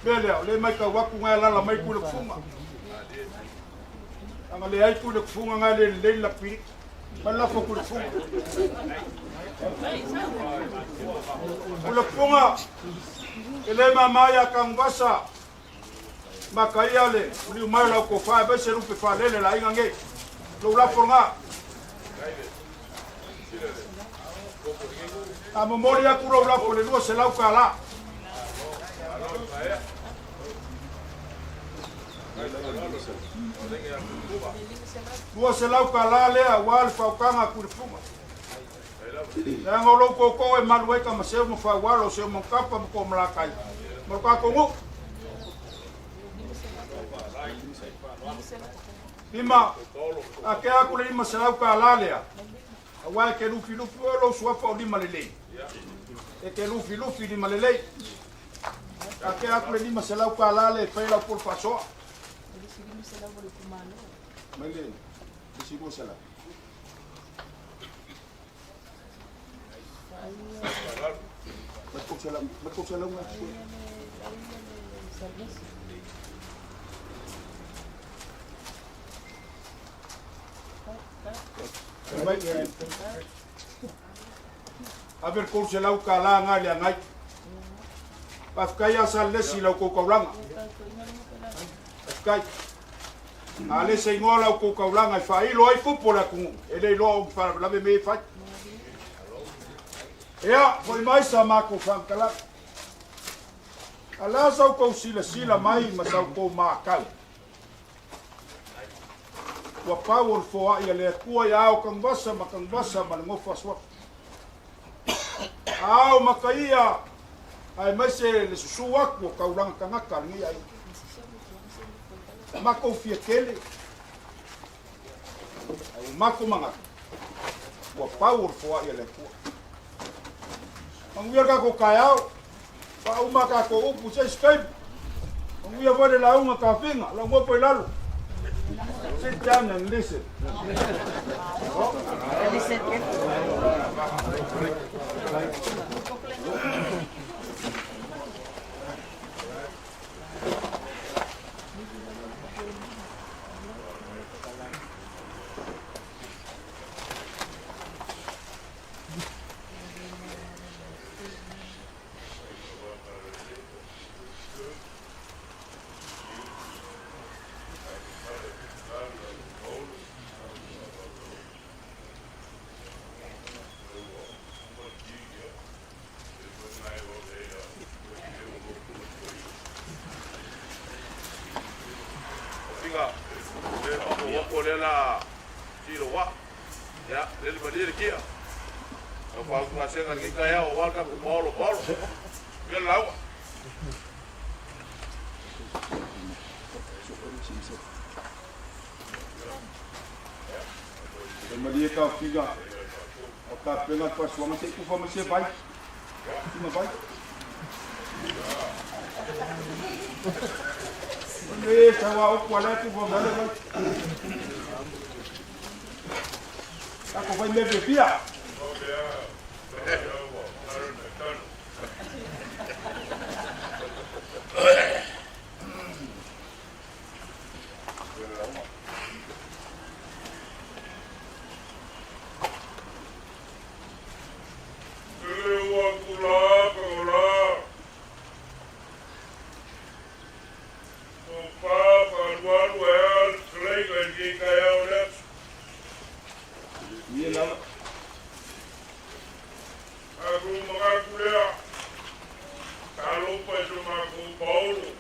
Mea lea, o lea e matau atu na e alala mai Tuiletufuga. Ana leai Tuiletufuga na e le lelei le lapiliki. Mai lafo Tuiletufuga. Tuiletufuga, e le mama ia Tanuvasa, makaia le uliu mai o lau tofa e vaise lupe faalele le aiga nei. Lou lafo lena. A momoli atu lou lafo i le $200. $200 lea aua le faaotaga a Tuilefuga. Leaga o lou tootoo e malu ai Tamaseu ma Faualo, Seumanukapa ma Toomalatai ma lo tatou nuu. Ima, a kea atu le $500 lea, aua e te lufilufi oe lou suafa o Limalelei. E te lufilufi Limalelei. A kea atu le $500 lea e fai lau polo faasoa. Mai le isi 200. Mai 300, mai 300 nga. Mai Ave le $300 nga le agai. Faafetai ia Salesi i lau tou taulaga. Faafetai. A le se igoa lau tou taulaga e faailo ai tupu o le atunuu, e le iloa o faalavelave mea e fai. Ea, foi mai sa matou faamatalaga. A le a sa outou silasila mai ma sa outou matau? Ua pau o le foai a le Atua ia ao Tanuvasa ma Tanuvasa ma le nofo a Suafa. A ao makaia aemaise le susu atu o taulaga tagata a lenei aiga. Matou fia tele, ae ua matou manatu, ua pau o le foai a le Atua. Manuia le tatou taeao, faauma tatou upu se isi taimi. Manuia foi le lauga tafiga, lau nofo i lalo. Sit down and listen. Listen. Figa, le faaopoopo lea la tilo wa. Ia, le le malie le kia. Au faalutugasega lenei taeao aua le tatou paolo paolo. Ia le lauga. E malie taofiga o tapena le faasoaga se i tufa mai se vai. Sina vai. Le saua upu a le tufa mai le vai. Tatou fai mea fiafia. Matou manatu lea, talofa i so matou paolo.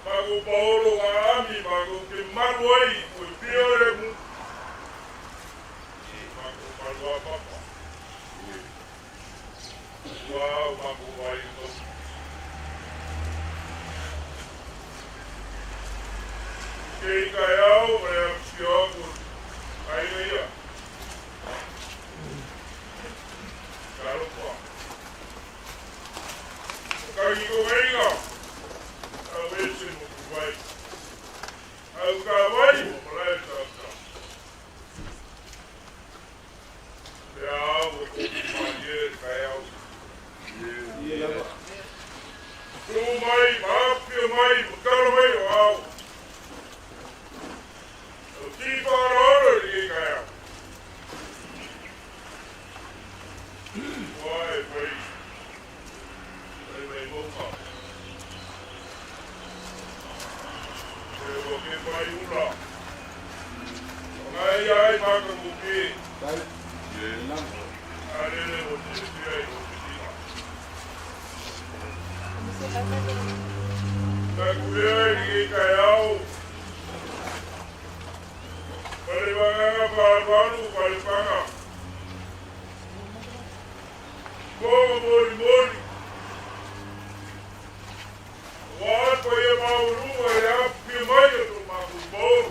Matou paolo aami matou te malu ai ua pia le mu. Matou malu a papa. Ua o matou aiga tausi. Ke i taeao ma le amusia atu o aiga ia. Talofa. O tagitogaina, tau ese mo tuvai. Au tavai mo malae tauta. Le ao o tofu malie le taeao. Tu mai, ma apia mai, ma tala mai o ao. O tipa aloalo i lenei taeao. Ua e fai, fai mai mauga. E ua ke mai ula. O ngai ai makakuki. A lele o silafia i o te. Takulea i lenei taeao, ma le vagaga palualu palepaga. Moga molimoli, aua le paia maualuga i le afifio mai o to matou Malu.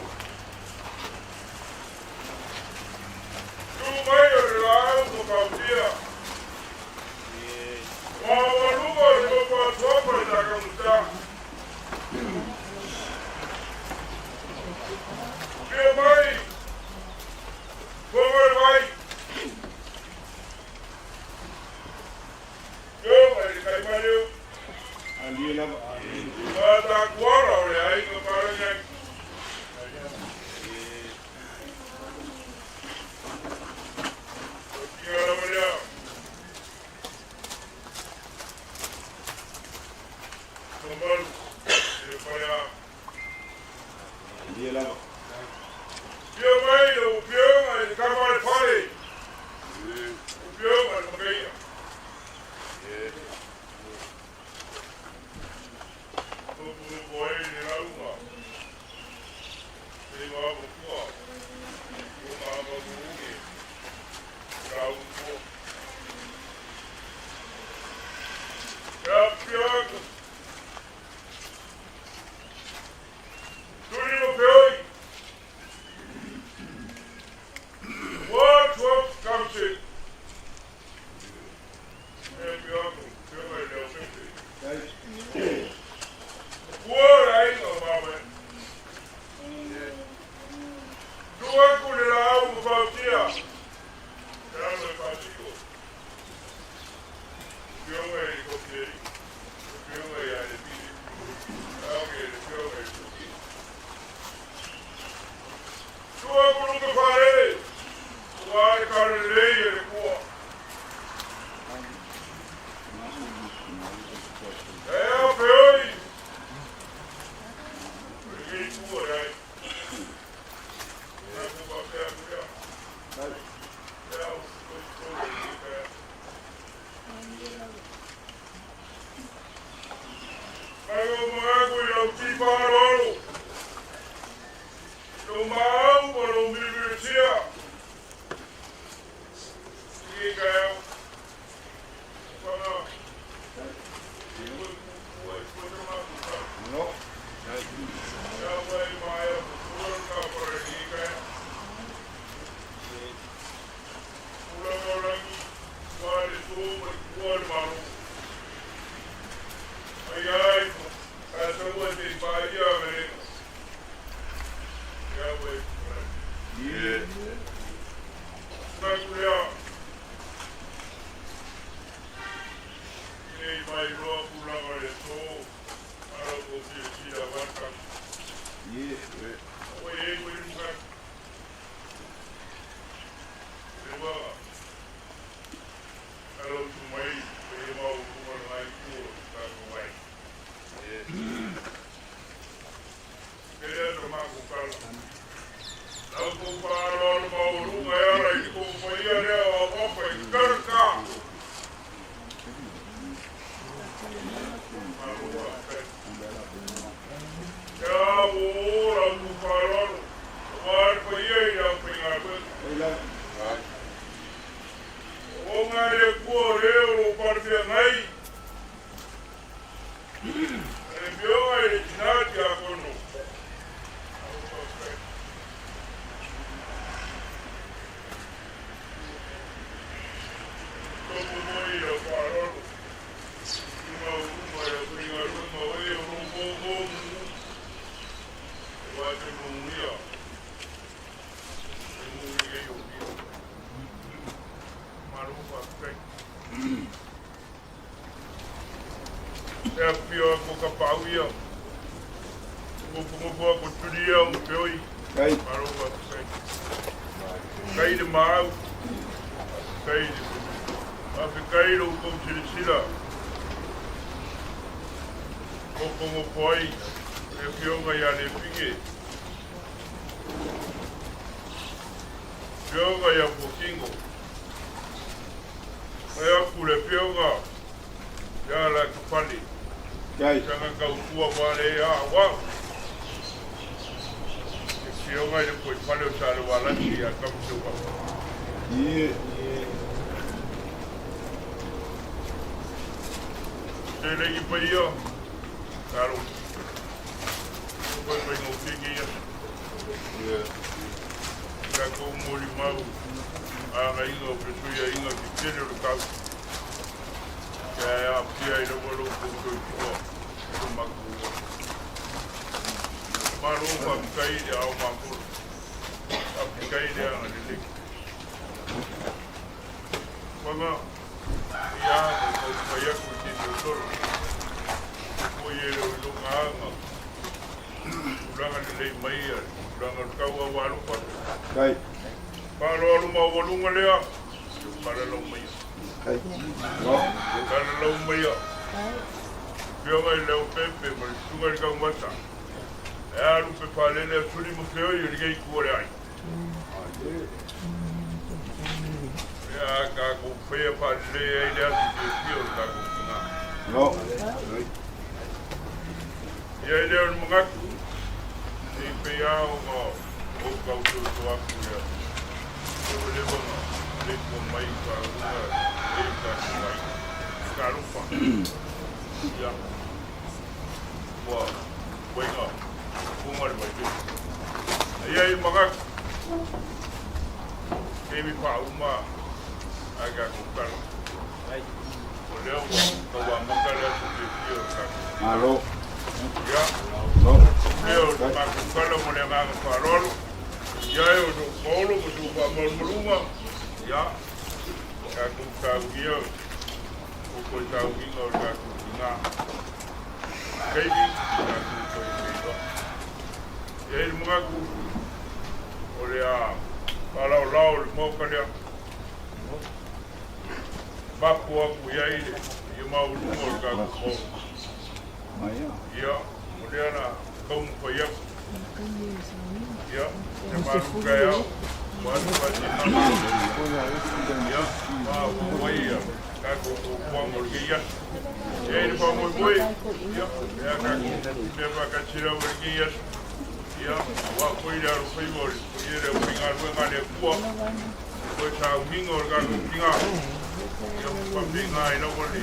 Tu mai o le laau matautia. Maualuga o le nofo atuapa i Takamuta. Pio mai, fogo le vai. Pio mai le Taimaleu. Matakuala o le aiga Palanyai. O tia lava lea. Mamalu i le falea. Pio mai lau Afioga i le tama o le fale. Afioga i le Makaia. Nofonofo ai le lauga. Te mafaufua. O mafaufauge. Lauga. Ia afifio atu. Tuli ma feoi. Ua 12 Council. E afifio atu, afioga i le Leaupepe. Ua le aiga o Mamae. Tu atu le laau ma fautia. Le alo e faasiko. Afioga i le Tofialii. Afioga ia Lepile. Ake le afioga i le Tofi. Tu atu lupe faalele. Ua le talalelei e le Atua. E a feoi. O lenei tua e ai. Tatou faapea atu lea. Lea o tolu i lenei taeao. Mai ou manatu i lau tipa aloalo, lou maau ma lou milimilitia. I lenei taeao, fana, e toe puupuu ai fua sa matou tala. Ia fai maea pupula le tafala i lenei taeao. Tulaga o lagi, ua le to ma le kua le Malo. Ai ai, ae saua te i paia galega. Ia ue, Manatu lea. Oga e le Atua o le o lo o palefeagai, le Afioga i le Tina Tiakono. Tomo mai i lau faaaloalo, i maualuga i lau faigaluega o e o lo o momomumu, e vaataimanuia e muli ai o pia. Malo faafetai. E afifio aku o Kapaau ia. Nofonofo aku o Tuli ia o Peoi. Malo faafetai. Faafetai le maau. Faafetai le Faafetai lo outou silasila. Nofonofo ai le afioga ia Lepige. Afioga ia Fuakingo. Fai aku le afioga ia Lakafale. Sanga tautua vale a wau. Le afioga i le Poipale o Salewalasi ia Kamuseupapa. Selei paia, talo. Koe mai ngau keke ia. Tatou molimau agaiga o fesuiaiga ki tele o le tau. Kia e aafia ai lava lo outou soifua i lo matou ola. Malo faafetai i le ao mamola. Faafetai i le agalelei. Faga ia anga i taumafai atu i tini o solo. Foi e le o iloga anga. Tulaga lelei mai ia tulaga o le tau au alofa. Faaaloalo maualuga lea. Falalau maia. Falalau maia. Afioga i le Leaupepe ma le Susuga i le Taumata. E alu pe falele a suli ma feoi o lenei itu o le ai. Ia a tatou faia faalelei ai le aso fiafia o le tatou tina. Ia i lea o le manatu, e pei lava ona ou tau soso atu ia lewalewa na leifua mai i faauuga e i tatou ai. Talofa. Ia, ua uaiga funga le vaiveu. Ia i le manatu, taimi faauma ai tatou tala. O lea ua tau amata le aso fiafia o le tatou. Malo. Ia, lea o le matou tala ma le agaga faaaloalo. Ia e o sou paolo ma sou faamalumaluga. Ia, tatou taugia o toe taugiga o le tatou tina. Taimi, tatou toe feiloai. E i ai le manatu o le a faalaolao le Maota lea. Mapu atu i ai le ia maualuga o le tatou Maota. Ia, o lea na taumafai atu. Ia, e malu taeao, malu faatinaga. Ia, ma ua ai ia tatou fuafuaga o lenei aso. E ai le faamoemoe, ia, e a tatou mea faatasi lava i lenei aso. Ia, aua foi le alofaiva o le paia le aufaigaluega a le Atua, toe sauniga o le tatou tina, ia faapena ai lava le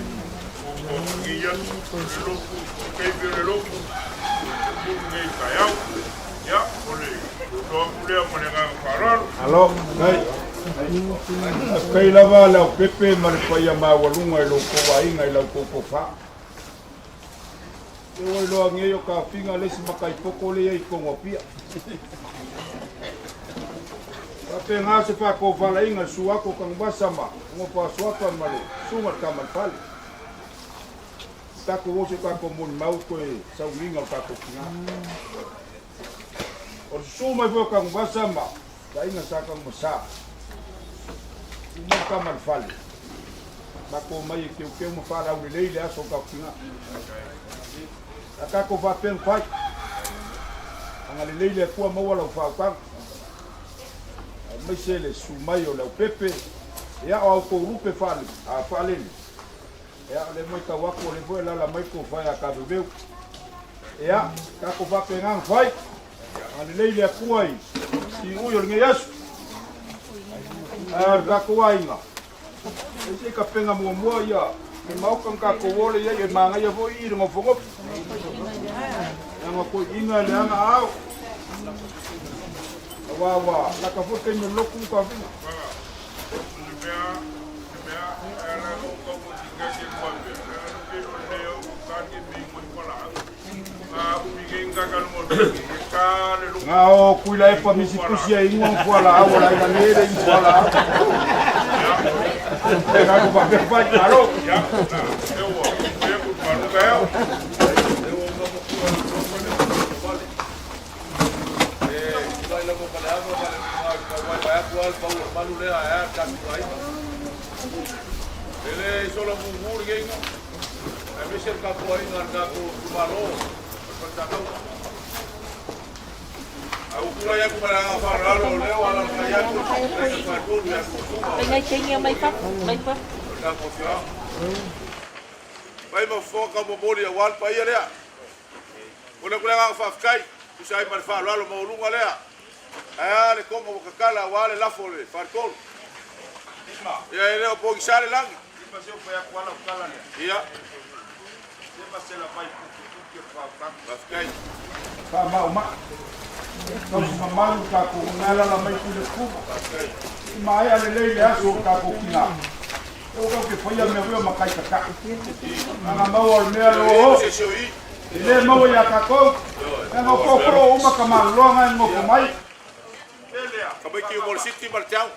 fuafuaga o lenei aso, o le lotu, o le taimi o le lotu, o le toatolu nei taeao. Ia, o le soso atu lea ma le agaga faaaloalo. Alo, kai. Faafetai lava Leaupepe ma le paia maualuga i lo outou aiga i la outou tofa. E ua iloa nei o Kafiga le isi makaipoko lea i totonu o Apia. Faapena se faatofalaiga i Suato o Tanuvasa ma Gopasoafa ma le Susuga i le Tama i le Fale. Tatou o se tatou molimau toe sauniga o le tatou tina. O le susu mai foi o Tanuvasa ma le aiga Sa Tanuvasa. Susu mai le Tama i le Fale. Matou omai e teuteu ma faalaulelei le aso o tatou tina. A tatou faapea na fai. Agalelei le Atua maua lau faautaga. Aemaise le susu mai o Leaupepe, ia o a outou lupe faalele. Ia, o lea e matau atu o lea foi e alaala mai le tofa ia Taveveu. Ia, tatou faapena ona fai. Agalelei le Atua i ui o lenei aso. Ae o le tatou aiga, e se i tapena muamua ia le maota na tatou o lea i ai, e manaia foi i le nofonofo. Leaga toeaiina e leaga ao. Aua ua lata foi le taimi o le lotu Taufina. Na o Tuilaepa misi tusi e ingoa ma fualaau o le aiga nei e le inu fualaau. E ka ku faapea fai, malo. Fai ma fofoga momoli aua le paia lea. Momoli atu le agaga faafetai, tusa ai ma le faaaloalo maualuga lea. Ae a le toga ua tatala aua le lafo o le faletolu. Ia e le o pogisa le lagi. Ia. Faafetai. Faamaumaa. Tausi mamalu le tatou na alaala mai Tuiletufuga. I maea lelei le aso o le tatou tina. E ua tatou te faia mea foi o matai tata'i. Ana maua o le mea lea o e le maua ia tatou. Leaga o tootoo uma tamāloa na e nonofo mai. Tamaiti mo le City ma le Town.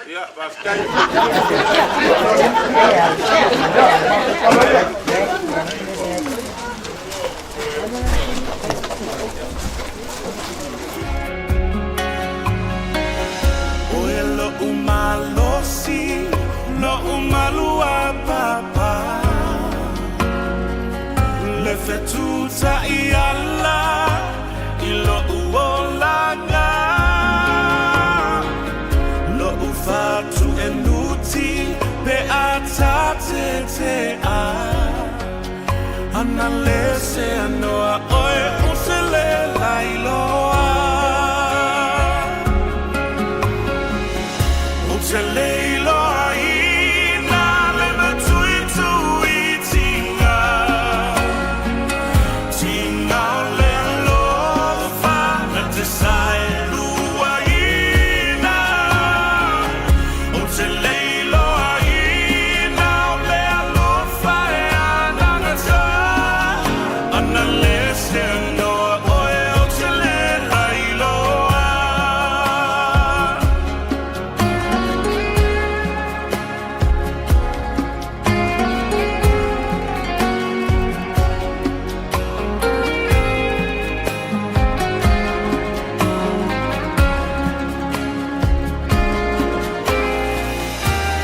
Ia, faafetai. Oe lo'u malosi, lo'u maluapapa, Le fetutai ala i lo'u olaga, Lo'u fatuenuti pe a tatetea, Ana le se anoa oe o se le lailoa. O te leiloa ina le matuituitinga, Tinga o le alofa na te saeluaina. O te leiloa ina o le alofa e anagata, Ana le se anoa oe o te le lailoa.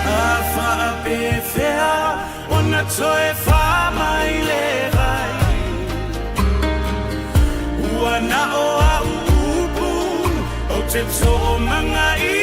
A faapefea ona toe faamaile vai, Ua na o au upu o te toomagaiga.